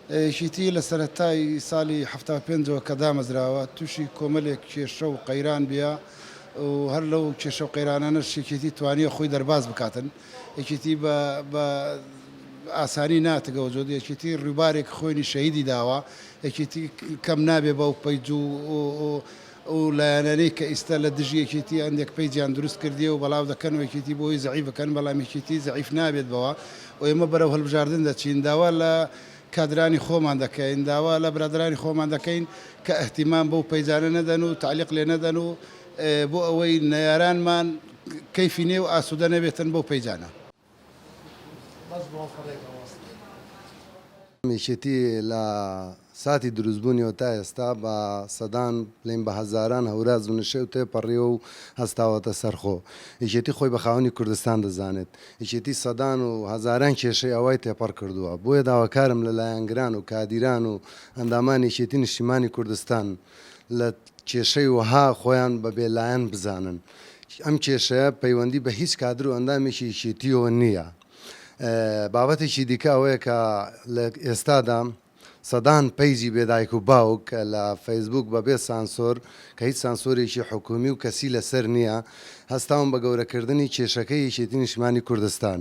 یەکێتی لە سەرەتای سالی 75ەوە کە دامەزراوە تووشی کۆمەلێک کێشە و قەیران بیە و هەر لەو کێشە و قەیرانانەش یەکێتی توانیە خۆی دەرباز بکاتن. یەکێتی بە بە ئاسانی ناتگەوە جۆ یەکێتی ڕووبارێک خوێنی شەهیدی داوە، یەکێتی کەم نابێ بەو پەیج و و لایەنانەی کە ئیستا لە دژی یەکێتی هەندێک پەیجیان دروست کردیە و بەڵاو دەکەن و یەکێتی بۆ ئەوەی زەعیف بکەن، بەڵام یەکێتی زەعیف نابێت بەوە و ئێمە بەرەو هەلبژاردن دەچین داوا لە کادرانی خۆمان دەکەین داوا لە برادەرانی خۆمان دەکەین کە ئیهتیمام بەو پەیجانە نەدەن و تەعلیق لێ نەدەن و بۆ ئەوەی نەیارانمان کەیفی نێ و ئاسوودە نەبێتن بەو پەیجانە. یەکێتی لە ساتی دروستبوونیەوە تا ئێستا بە سەدان بڵێین بە هەزاران هەوراز و نشێو تێپەڕیوە و هەستاوەتە سەرخۆ. یەکێتی خۆی بە خاوەنی کوردستان دەزانێت. یەکێتی سەدان و هەزاران کێشەی ئاوای تێپەڕ کردووە. بۆیە داواکارم لە لایەنگران و کادیران و ئەندامانی یەکێتی نیشتیمانی کوردستان لە کێشەی وەها خۆیان بە بێ لایەن بزانن. ئەم کێشەیە پەیوەندی بە هیچ کادر و ئەندامێکی یەکێتییەوە نییە. بابەتێکی دیکە ئەوەیە کە لە ئێستادا سەدان پەیجی بێ دایک و باوک لە فەیسبووک بە بێ سانسۆر کە هیچ سانسۆرێکی حکوومی و کەسی لەسەر نییە هەستاون بە گەورەکردنی کێشەکەی یەکێتی نیشتمانی کوردستان.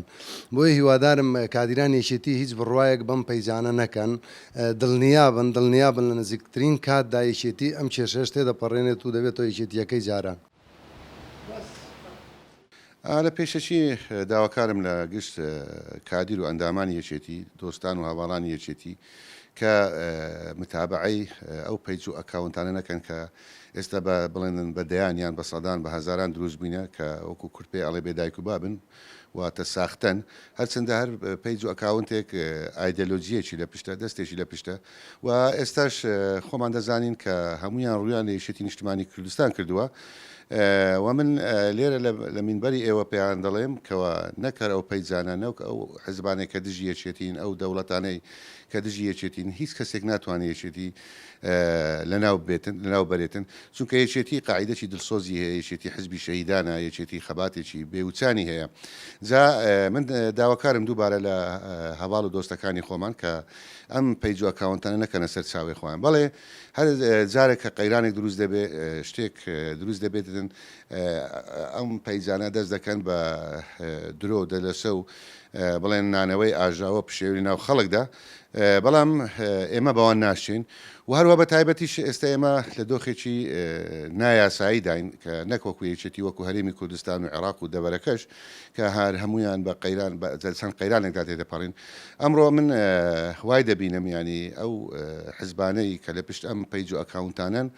بۆیە هیوادارم کادیرانی یەکێتی هیچ بڕوایەک بەم پەیجانە نەکەن. دڵنیابن دڵنیابن لە نزیکترین کاتدا یەکێتی ئەم کێشەیەش تێدەپەڕێنێت و دەبێتەوە یەکێتییەکەی جاران. لە پێشەکی داواکارم لە گشت کادیر و ئەندامانی یەکێتی، دۆستان و هەڤاڵانی یەکێتی کە متابەعەی ئەو پەیج و ئەکاونتانە نەکەن کە ئێستا بە بڵێنن بە دەیان یان بە سەدان بە هەزاران دروست بووینە کە وەکو کورد پێی ئەڵێ بێ دایک و بابن واتە ساختەن هەرچەندە هەر پەیج و ئەکاونتێک ئایدەلۆجیەکی لە پشتە دەستێکی لە پشتە و ئێستاش خۆمان دەزانین کە هەموویان ڕوویان لە یەکێتی نیشتمانی کوردستان کردووە و من لێرە لە مینبەری ئێوە پێیان دەڵێم کەوا نەک هەر ئەو پەیجانە نەوک ئەو حزبانەی کە دژی یەکێتین ئەو دەوڵەتانەی کە دژی یەکێتین هیچ کەسێک ناتوانێت یەکێتی لەناو بێتن لەناو بەرێتن چونکە یەکێتی قاعیدەکی دڵسۆزی هەیە یەکێتی حزبی شەهیدانە یەکێتی خەباتێکی بێوچانی هەیە جا من داواکارم دووبارە لە هەواڵ و دۆستەکانی خۆمان کە ئەم پەیج و ئەکاونتانە نەکەنە سەر چاوێ خۆیان بەڵێ هەر جارێک کە قەیرانێک دروست دەبێ شتێک دروست دەبێتن ئەم پەیجانە دەست دەکەن بە درۆ و دەلەسە و بڵێن نانەوەی ئاژاوە پشێوی ناو خەڵکدا بەڵام ئێمە بەوان ناشین و هەروە بە تایبەتیش ئێستا ئێمە لە دۆخێکی نایاسایی داین کە نەک وەکو یەکێتی وەکو هەرێمی کوردستان و عێراق و دەڤەرەکەش کە هەر هەموویان بە قەیران بە چەند قەیرانێکدا تێدەپەڕین ئەمڕۆ من وای دەبینم یانی ئەو حزبانەی کە لە پشت ئەم پەیج و ئەکاونتانەن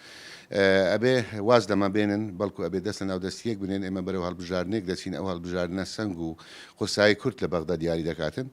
ئەبێ واز لەمە بێنن بەڵکو ئەبێ دەست لە ناو دەست یەک بنێن ئێمە بەرەو هەڵبژاردنێک دەچین ئەو هەڵبژاردنە سەنگ و قورسایی کورد لە بەغدا دیاری دەکاتن.